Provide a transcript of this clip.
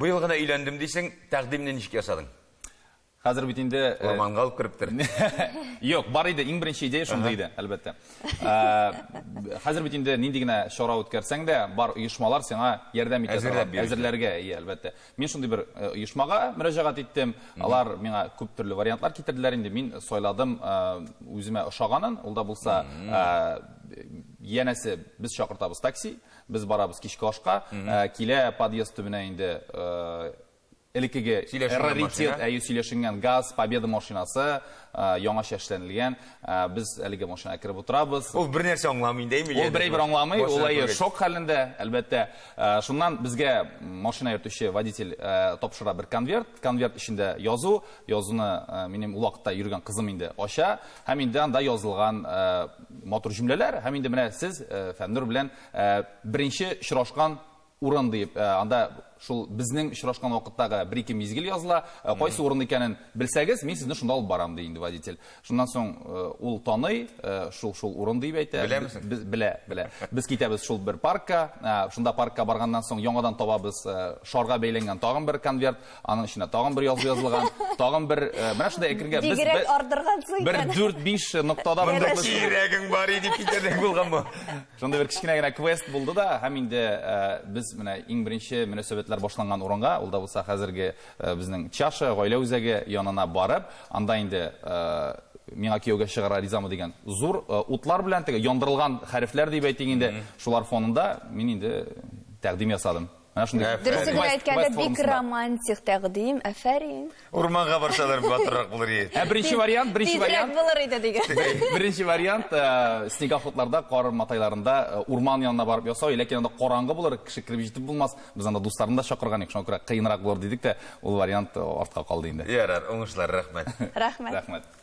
Быел гына өйләндем дисең, тәкъдимне ничек ясадың? Хәзер бит инде э, Урманга алып керептер. Юк, бар иде, иң беренче идея шундый иде, әлбәттә. Э, хәзер бит инде нинди генә чара үткәрсәң дә, бар оешмалар сиңа ярдәм итә торган, әзерләргә, иә, әлбәттә. Мин шундый бер э, оешмага мөрәҗәгать иттем. Алар миңа күп төрле вариантлар китерделәр инде. Мин сайладым үземә ошаганын, ул да булса, янәсе без чакыртабыз такси, без барабыз кичке ашка, килә подъезд төбенә инде Элеккеге раритет, әйе, сөйләшенгән ГАЗ, Победа машинасы, яңача эшләнелгән. Без әлеге машинага кереп утырабыз. Ул бер нәрсә аңламый инде, әйме? Ул бер әйбер аңламый, ул әйе шок хәлендә, әлбәттә. Шуннан безгә машина йөртүче водитель тапшыра бер конверт. Конверт эчендә язу. Язуны минем ул вакытта йөргән кызым инде ача. Һәм инде анда язылган матур җөмләләр. Һәм инде менә сез Фәннур белән беренче очрашкан урын диеп, анда шул безнең очрашкан вакыттагы бер-ике мизгел языла. Кайсы урын икәнен белсәгез, мин сезне шунда алып барам, ди инде водитель. Шуннан соң ул таный, шул-шул урын диеп әйтә. Беләме соң? Без белә, белә. Без китәбез шул бер паркка. Шунда паркка барганнан соң яңадан табабыз шарга бәйләнгән тагын бер конверт, аның эченә тагын бер язу язылган, тагын бер менә шундай әкренләп без Бигрәк ардыргансың икән. Бер дүрт-биш ноктада Монда кирәгең бар иде дип китәрлек булганмы? Шундый бер кечкенә генә квест булды да, һәм инде без менә иң беренче мөнәсәбәтләр башланган урынга, ул да булса хәзерге безнең Чаша гаилә үзәге янына барып, анда инде миңа кияүгә чыгарга ризамы дигән зур утлар белән теге яндырылган хәрефләр дип әйтик инде, шулар фонында мин инде тәкъдим ясадым. Менә шундый. Дөресен генә әйткәндә, бик романтик тәкъдим. Афәрин. Урманга барсалар батыррак булыр иде. Ә беренче вариант, беренче вариант. Тизрәк булыр иде дигән. Беренче вариант, э, снегоходларда, кар матайларында э, урман янына барып ясау, ләкин анда караңгы булыр, кеше кереп җитеп булмас. Без анда дусларны да чакырган идек, шуңа күрә кыенрак булыр дидек тә, ул вариант э, артка калды инде. Ярар, уңышлар, рәхмәт. Рәхмәт. Рәхмәт.